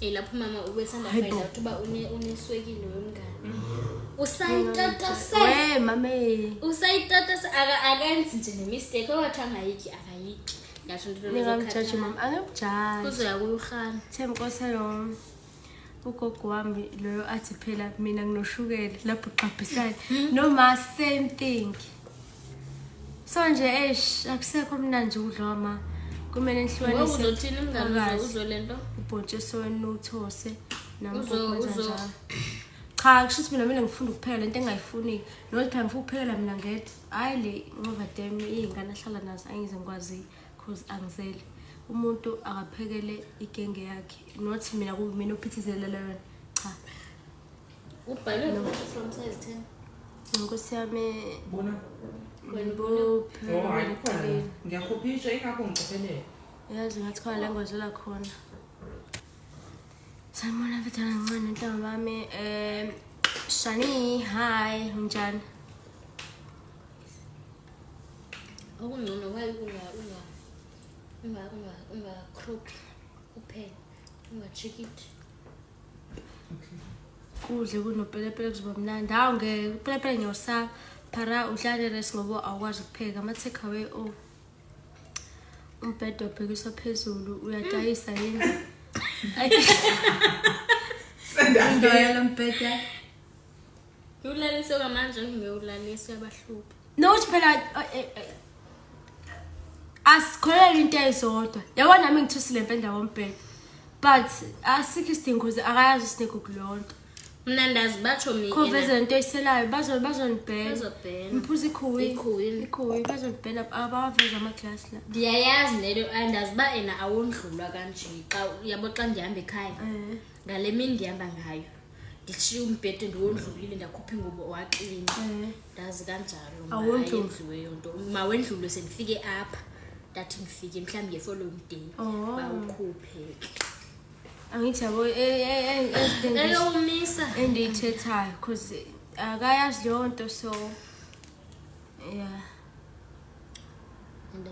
Lapho umama ubesanda Hayibo. find out uba uneswekile wemngane. Usayitatase. We mame. Usayitatase akenzi nje ne-mistake owathi angayiki akayiki. Ngasho into Ningamjaji mama, angimjaji. Uzoya kuye urhana. Themba Nkosi yami. Ugogo wami loyo athi phela mina nginoshukela lapho uqaphisana noma same thing. So nje eish, akusekho mnandi ukudla kwama, kumele Ngoku nihlukanise uzothini mngani phakathi. uzole nto? Ubhontshisi wenu uthose Uzo- namkanjalo. Cha, kusho ukuthi mina kumele ngifunde ukupheka lento engayifuni, nokuthi phela ngifuna ukuphekela mina ngedwa. Hhayi le ngoba damn iy'ngane ahlala nazo angize ngikwazi cause angizele. Umuntu akaphekele igenge yakhe, not mina kube mina ophithizelela yona. Cha. Ubhalwe futhi from size 10. Nkosi yami. Bona. Wena ubona? Oh, hayi khona la. Ngiyakhophisha ingakho ngicophelele. Yazi ngathi khona la ngozela khona. Sanibona mfethu kancane nhlanga bami. Shani, hi, unjani? Okungcono why unga unga unga unga unga crop kuphela. Unga check it. Okay. Kudle kunopelepele kuzoba mnandi. Hawu ngeke, upelepele ngiyosaba. Phara udlale rest ngoba awukwazi ukupheka. Ama take away oh. Umbhedo ubhekiswa phezulu, uyadayisa yini? Senda. Indoya lombhedo. Ulalise kwamanje ngiyowulalisa uyabahlupha. No, ukuthi phela asikholelwa into eyodwa. Yabona nami ngithusile impela wombhedo. But asikho isidingo cause akayazi uSnake kuleyo nto. Mna ndazi batsho mina. Khoveze into oyiselayo bazonibhena. Bazobhena. Mphuza ikhuwi. Ikhuwi. Ikhuwi bazonibhena abawaveza amaglasi la. Ndiyayazi leyo, andazi uba ena awondlulwa kanje xa uyabo xa ndihamba ekhaya. Ngale mini ndihamba ngayo. Ndishiye umbhede ndiwondlulile ndakhupha ingubo waklina. Ndazi kanjalo Awondlulwa. mayenziwe yonto. Mawendlulwe sendifike apha. Ndathi ngifike mhlawumbi nge-following day. Oh. Bawukhuphe ke. Angithi yabo ezinto Eyomisa. endiyithethayo cause akayazi leyo nto, so yeah. And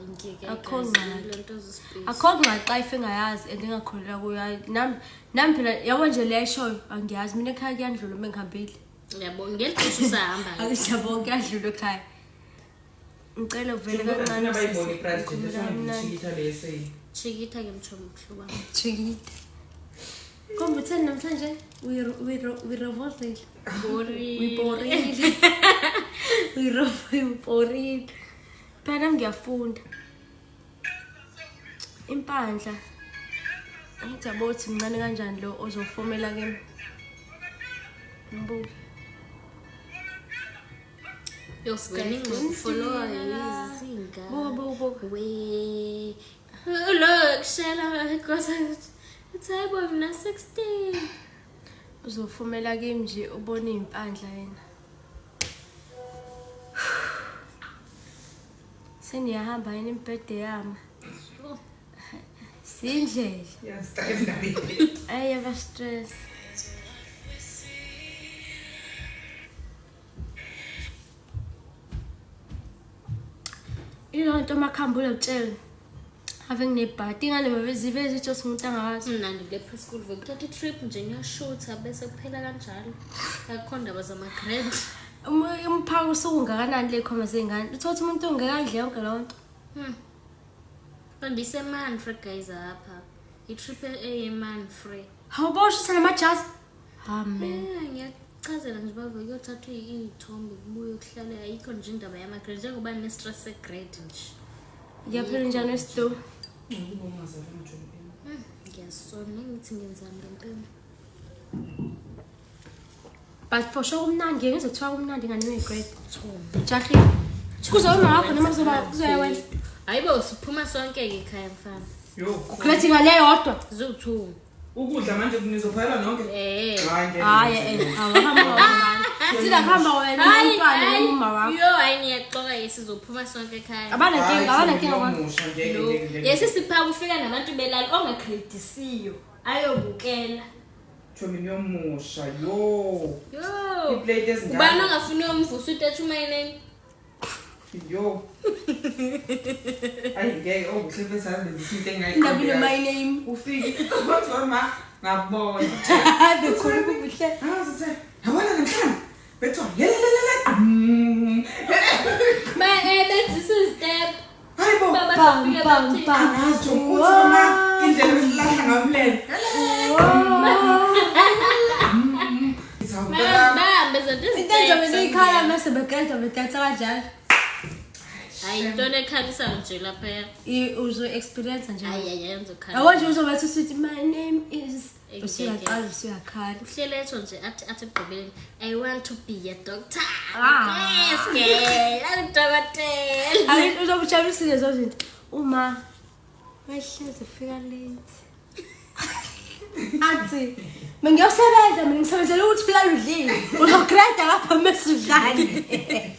Akho ngxaki. le nto zespace. Akho ngxaki xa ife engayazi and engakholelwa kuyo. Hayi, nami phela yabo nje le eshoyo angiyazi mina ekhaya kuyandlula uma ngihambile. Yabo ngeli xesha usahamba. Angithi yabo kuyadlula ekhaya. Ngicela uvele kancane. Ngifuna bayibone iprice nje Ukhuluma bese kamnandi. ngiyishitha lesi. Chikitha ke mtshomi mhlobo wam. Chikita. Kombe utheni namhlanje? Uyirovozile. Boring. Uyiborile. Uyiborile. Phela nami ngiyafunda. Impandla. Angithi yabo uthi mncane kanjani lo ozofomela kimi. Ngibuke. Yo, wena ngikufollowa izinga. Buka buka buka. We. Lo kushela inkosi. Uthi hayibo mina 16. Uzofomela kimi nje ubone impandla yena. Seniyahamba yini imibhede yami? Oh. Sindlela. Yes, indabeni. Ayi yaba stress. Ilo nto makhambule utshela. Ave nginebhadi ingane babezive zitsho umuntu angawazi. Mnandi kule preschool vekuthatha i-trip nje niyoshutha bese kuphela kanjalo. Akukho ndaba zama-grade. Umphako usuke ungakanani le khoma zey'ngane? Uthole ukuthi umuntu ungeke adle yonke leyo nto. Kanti guys apha. I-trip eyemanfre. Hawu boshisa namajazi. Amen. Ngiyachazela nje bave kuyothathwa iy'thombe kubuye kuhlale ayikho nje indaba yama-grade njengoba ne-stress se-grade nje. Ngiyaphila njani wesido? Ngiyasona ngithi ngenzani ngempela. But for sure kumnandi, ngeke ngize kuthiwa kumnandi ingane inegrade. Thombe. Jahile. Kuzoba uma wakho noma kuzoba kuzoya wena. Hayibo siphuma sonke-ke ekhaya mfana. Yo. Grade ngale yodwa. Ziwu-two. Ukudla manje nizophayela nonke. Eh. Hayi ngeke. Hayi awahamba wena. Sila kuhamba wena umntwana Hayi, noma wakho. Yo, hayi niyaxoka-ke sizophuma sonke ekhaya. Abanankinga, abanankinga kwa. Musha ngeke No. ngeke ngeke. Yesi siphaka ufika nabantu belali ongakredisiyo ayobukela. Chomi niyomusha yo. Yo. Iplate ezingaka. Ubani ongafuni uyomvusa utetha umayineni? Yo. Ayi ngeke okuhle bese azenzisa into Indaba engayiqondi. my name. Ufike kodwa ma ngabona. Bekhona kubuhle. Ah sithe yabona namhlanje bethiwa lelelelele. Ma benzisa izitep. Hayi bo. Baba Bam, sofike bam, bathi bam. Angazi Chomi uthi ma indlela esilahla ngamlele. Lizobe likhala mase beqeda bedansa kanjalo. Hayi, intoni ekhalisayo nje laphaya? Uzo-experience nje. Hayi, hayi, ayenzokhala. Yabo nje uzobethi usithi my name is, usuyaqala usuyakhala. Uhlele etsho nje athi ekugqibeleni, I want to be a doctor. Ah. Yes, girl, angudokotela. Hayi, uzobe ujabulisile lezo zinto. Uma wehleze fika late. Athi mina ngiyosebenza, mina ngisebenzela ukuthi phela udlile. Uzogreda lapha mase udlale.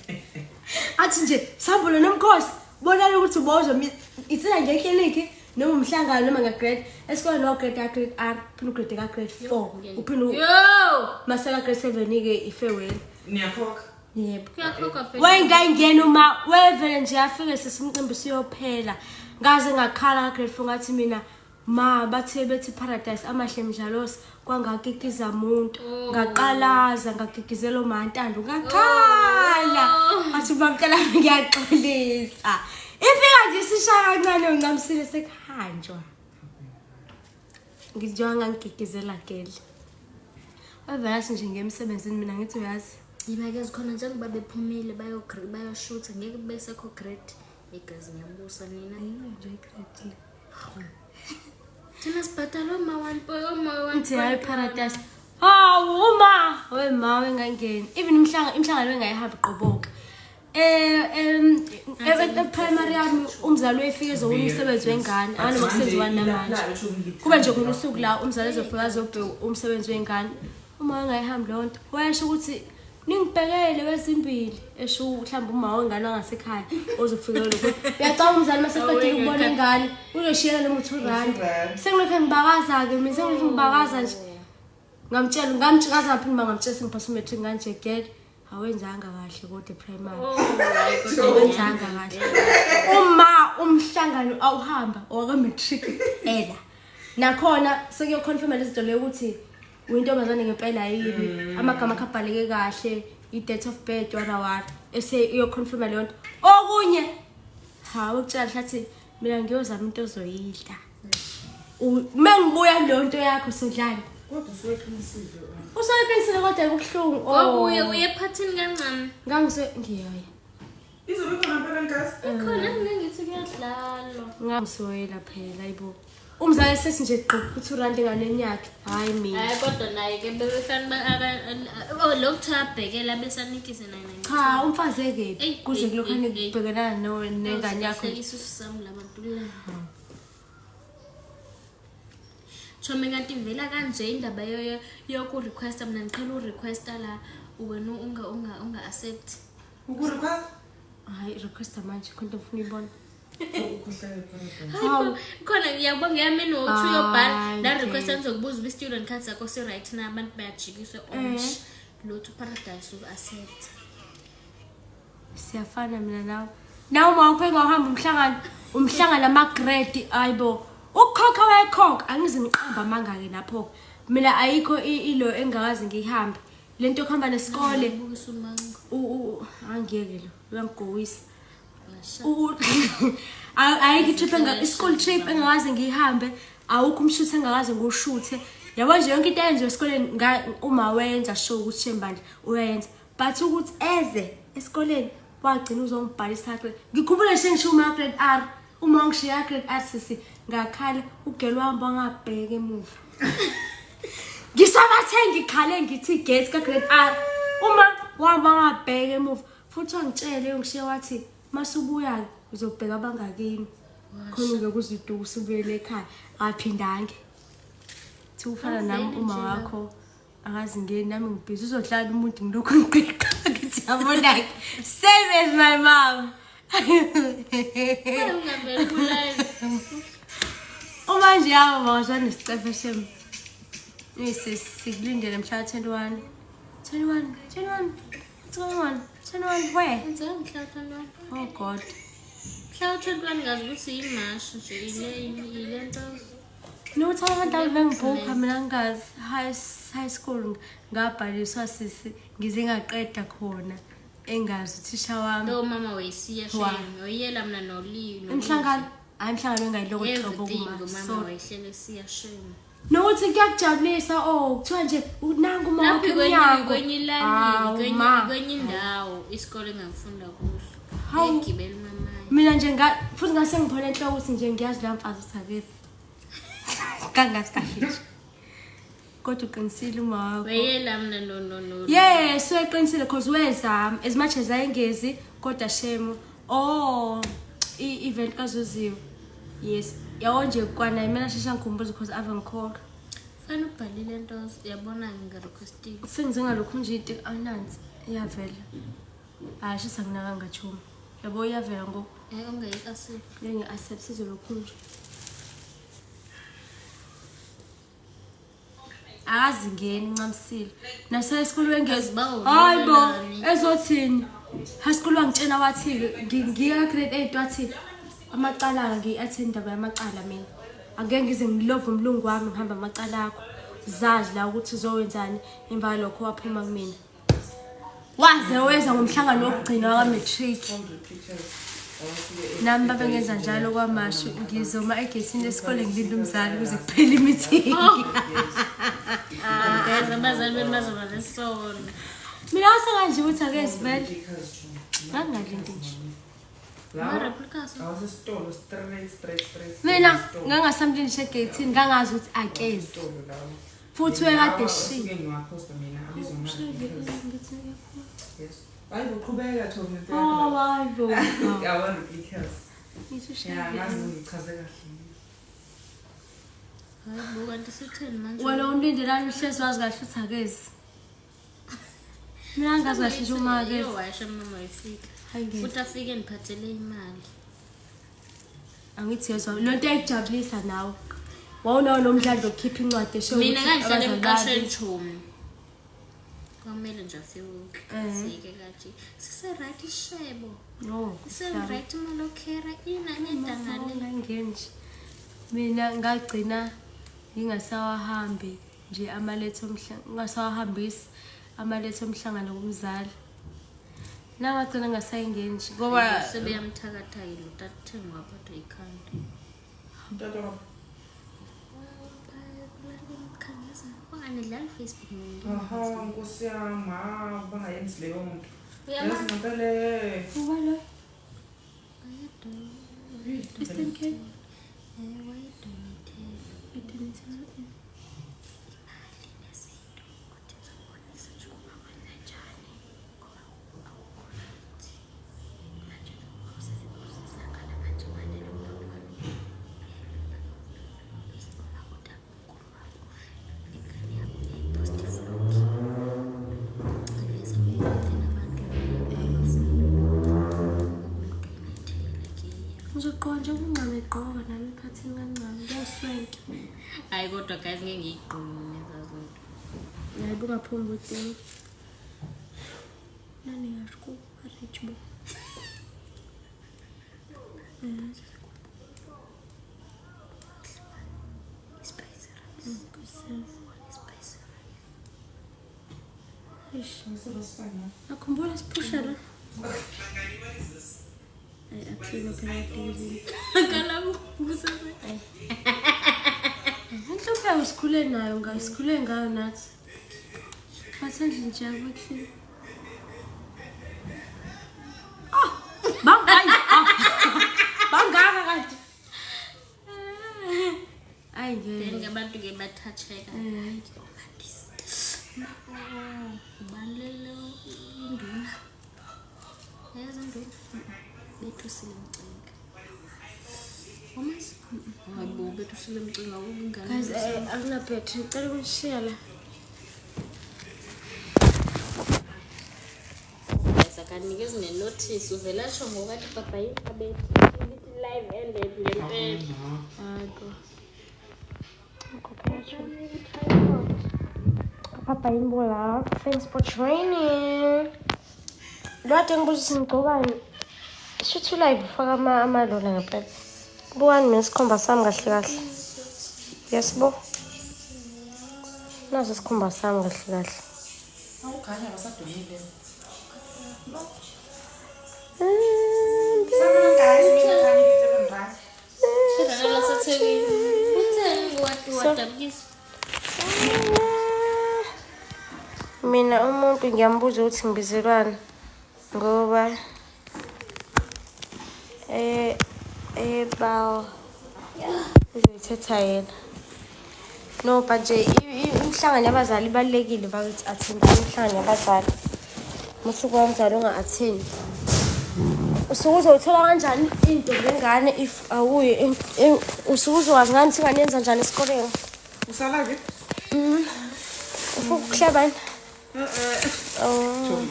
Athi nje sambulo nomkhosi bonala ukuthi ubozo itsela nje ekliniki noma umhlangano noma nga-grade esikoleni no-grade ka-grade R uphinde ugrade ka-grade 4 uphinde Yo! maseka grade 7-ke i-farewell. Niyakhokha? Yebo. Kuyakhokhwa phela. Wayengayingena uma wevele nje afike sesimcimbi siyophela. Ngaze ngakhala ka-grade 4 ngathi mina ma bathe bethi paradise amahle mdlalosi kwangakikiza muntu. Ngaqalaza ngagigizela umantando ngakhala. Athi bamntala ngiyaxolisa. Ifika nje sishaya kancane uncamsile sekuhanjwa. Ngithi ngangigigizela gele. Wavela athi nje ngemsebenzini mina ngithi uyazi. Yima ke zikhona njengoba bephumile bayoshutha ngeke besekho grade. Igazi ngiyabusa nina. Nje grade le. Thina sibhadala oma 1 point oma 1. Ngithi hayi paradise. Hawu uma we ma wengangeni. Even imhlangano engayihambi qoboka. Primary yami umzali wefike ezowuna umsebenzi wengane. Anoma kusenziwa namanje. Kuba nje khona usuku la umzali ezofika azobheka umsebenzi wengane. Uma engayihambi leyo nto, wayesho ukuthi ningibhekele wezimbili, esho mhlawumbe uma wengane wangasekhaya ozofika lokho. Uyacaba umzali mase qedile ukubona ingane, uzoshiyela noma u2 rand. Sengilokhu ngibakaza-ke mina, sengilokhu ngibakaza nje. Ngamtshela, ngamtshela ngaphinde ngamtshela sengiphasa umatric nganje girl, awenzanga kahle kodwa primary. Awenzanga kahle. Uma umhlangano awuhamba owaka-matric ela. Nakhona sekuyoconfirma lezi zinto leyo ukuthi uyintombazane ngempela yini, amagama akho abhaleke kahle, i-date of birth wara wara, ese iyoconfirma leyo nto. Okunye hawu ukutshela hlathi mina ngiyozama into ozoyidla. Uma ngibuya kuleyo nto yakho sodlala. Kodwa usuke qinisile. Usuke kodwa kubuhlungu. Ngokuye uye ephathini kancane. Ngangise ngiyoya. Izobe khona mpela nkazi. Khona mina ngithi kuyadlalwa. Ngangisoyela phela ayibo. Umzali sethi nje gqi u2 rand enganeni yakhe. Hayi mina. Hayi kodwa naye ke bebefana oh lo kuthiwa abhekela besanikise naye naye. Cha umfazi ekephi Eyi, kuze eyi, kulokhu eyi, eyi. kubhekelana nengane yakho. Isisu sami labantu la. Chomi kanti ivela kanje indaba yoku-requesta mina ngiqhela urequesta la wena unga accept. Ukurequest? Hayi requesta manje khona into ngifuna uyibona. Ukhohlele paradise. Hawu. Khona ngiyabonga ngiyamini ukuthi uyobhala Hayi, la request okay. ngizokubuza uba i-student card sakho si-right na abantu bayajikiswe orange. Lothu paradise u-accept. Siyafana mina nawe. Nawe uma ukhe ngahamba umhlangano ama-grade ayibo. Ukukhokha wayekhokha angize ngiqamba amanga-ke lapho. Mina ayikho ilo engakaze ngiyihambe. Lento yokuhamba nesikole Bukisa umango. Angiyeke lo uyangigowisa. Washa. Ayikho i-trip i-school trip engakaze ngiyihambe, awukho umshutho engakaze ngiwushuthe. Yabo nje yonke into eyenziwa esikoleni uma wenza sure ukuthi shembandla uyayenza. But ukuthi eze esikoleni wagcina uzongibhalisa grade. Ngikhumbule nje ngisho uma grade R, uma ngishiya grade R sisi ngakhala ugelo wami wangabheka emuva. Ngisabathe ngikhale ngithi gate ka grade R. Uma wahamba ngabheka emuva futhi wangitshela ngishiya wathi masubuya uzobheka abangakini. Khona ngeke uziduka usubuyele ekhaya. Aphindange. Thi ufana nami Awuveli uma nje wakho akazi ngeni nami ngibhizi uzodlala umuntu ngilokhu ngiqiqa ngithi yabona ke. Same as my mom. Ungaveli ku-live. Uma nje yabo bawazana nesicefe shem. Sikulindele mhla 21. 21, 21, 21, 21 where? Enzeka mhla 21. Oh God. Mhla 21 ngazi ukuthi imashi nje ile nto. Nokuthi abantu abengibhukha mina ngingazi high school ngabhaliswa sisi ngize ngaqeda khona engazi uthisha wami. Lo mama wayesiya Wa. shame. Oyela mina noliwe. Imhlangano, hayi imhlangano engayiloko hlobo Everything kuma. umama Sorry. wayehlele siya shame. Nokuthi kuyakujabulisa, oh, kuthiwa nje nangu uma Lapho wakho emnyango. kwenye ilali, Hawu, ma. kwenye indawo isikole engangifunda kuso. Hawu. Ngigibela umamayi. Mina nje futhi ngase ngiphole enhloko ukuthi nje ngiyazi la mfazi ukuthi akezi. Kangazi kahle nje. Kodwa uqinisile uma wakho. Weyela mina no no no. Yes, uyaqinisile because wezama as much as ayengezi kodwa shame. Oh, i-event kaZuziwe. Yes, yabo nje kwana mina shesha ngikhumbuza because ave ngikholwa. Fanele ubhalile into yabona ngirequestile. Sengize ngalokhu nje into anansi iyavela. Hayi shisa nginaka ngachuma. Yabo iyavela ngoku. Ungayi-accept. Ngingi-accept sizolokhu nje. Akazingeni ncamsile. Nase esikolweni ngezi. Hayi bo, ezothini? High school wangitshela wathi ngiya grade 8 wathi amacala ngiyi-attend indaba yamacala mina. Angeke ngize ngilove umlungu wami ngihamba amacala akho. Zazi la ukuthi uzowenzani emva lokho waphuma kumina. Waze weza ngomhlangano wokugcina waka-matric. Nami babengenza njalo kwaMashu, ngizoma egethini lesikole ngilinde umzali kuze kuphele i-meeting. Guys, abazali benu bazoba nesono. Mina wase kanje ukuthi akezi vele. Ngangingalindi nje. Ama-replicas. Awasesitolo straight straight straight. Mina ngangasamlindishe egethini, ngangazi ukuthi akezi. Futhi wekade shi. Suke ngiwaphosta mina abizwa ama-replicas. Yes. Hayi uqhubeka Thomi. Oh, hayi bo. Yabo replicas. Ngithi Ya, ngazi ushaye. ngichaze kahle. Hayi bo, kanti sitheni manje? Wena umlindelani uhlezi wazi kahle ukuthi akezi. Mina ngazi kahle nje uma akezi. Iyowasha mama ifika. Hayi ngeke. Futhi afike ndiphathele imali. Angithi yezwa lo nto ayikujabulisa nawe. Wawunawo nomdlandla wokukhipha incwadi esho Mina ukuthi ngangihlala abazali emqashweni babi. chomi. Kwamele nje afike kathi sise-right ishebo. No. Ise-right imalokhera inaneda ngale. Ngangeni nje. Mina ngagcina ngingasawahambi nje amaletha omhlangano, ngingasawahambisi amaletha omhlangano kumzali. Nangagcina ngasayingeni nje ngoba Sebeyamthakatha-ke lo tata uthenge waphathwa ikhanda. Mtata wakho. Anidlali Facebook mina. Aha, nkosi yami, ha, bangayenzi leyo nto. Uyama- Yazi ngempela. Uba lo Eastern Cape. Wayedonethela Idonethela. imali nezinto ukuthi ngizobonisa nje ukuba kwenzenjani ngoba akukho right. Manje usizakala kanje manje lo baba uma utamkhulu wakho ingane yakho uyayiposta i-vlog iveza uyenzela abantu abafuna ukumdonethela ke. Ngizogqoka nje ubuncane egqoka nami ephathini kancane kuyaswenke. Hayi kodwa guys ngeke ngiyigqoke mina ezaa zinto. Hayi bungaphumi kutini. Nani ngasho ku rich bo. Spicy rice. Spicy rice. Eish. Akhumbula siphusha la. Ay akuhlelo phela etekisini. Kalabu kusese. Inhlupheko sikhule nayo ngayo sikhule ngayo nathi. Bathi endlini nje akuhleli. Ah, bangayi. Bangaka kanti. Ayi Then ngeke. ke abantu ke bathatheka. Ubalele induna. Yazi induna. Bethusile mcinga. Umazi? Hayi bo, bethusile mcinga ukungane. Guys, akuna battery. Ngicela ukunishiya la. Guys, akanikezi nenotice uvela asho ngokathi baba yini abethi live ended ngempela. Hayi bo. Papa Imbola, thanks for joining. Lwade ngibuza ukuthi ngigcokani. Shuthi live ufaka amalona ngempela. Bukani mina isikhumba sami kahle kahle. Yes bo. Naso isikhumba sami kahle kahle. Awukhanya basadumile. Utheni wadabukisa? Mina umuntu ngiyambuza ukuthi ngibizelwani ngoba bawo uzoyithetha yena. No, but nje imihlangano yabazali ibalulekile bakithi, attend imihlangano yabazali. Musuku womzali unga-attend. Usuke uzoyithola kanjani into ngengane if awuyi, usuke uzokwazi ngani ukuthi ingane yenza njani esikoleni? Usala-ke? Ufuna ukuhleba yini? Oh.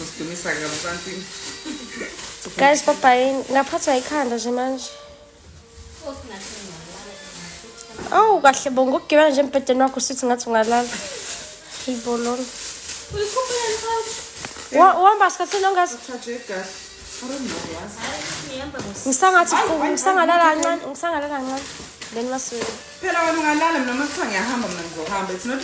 Usidumisa kabi ebantwini. Guys, bye bye. Ngaphathwa ikhanda nje manje. Awu kahle bo, ngokugibela nje embhedeni wakho usithi ngathi ungalala. Ibololo. Uhamba sikhathini ongazi? Thathe igazi. I don't know, yazi. Ngisangathi ngisangalala kancane, ngisangalala kancane. Then masuke. Phela wena ungalala, mina uma kuthiwa ngiyahamba, mina ngizohamba. It's not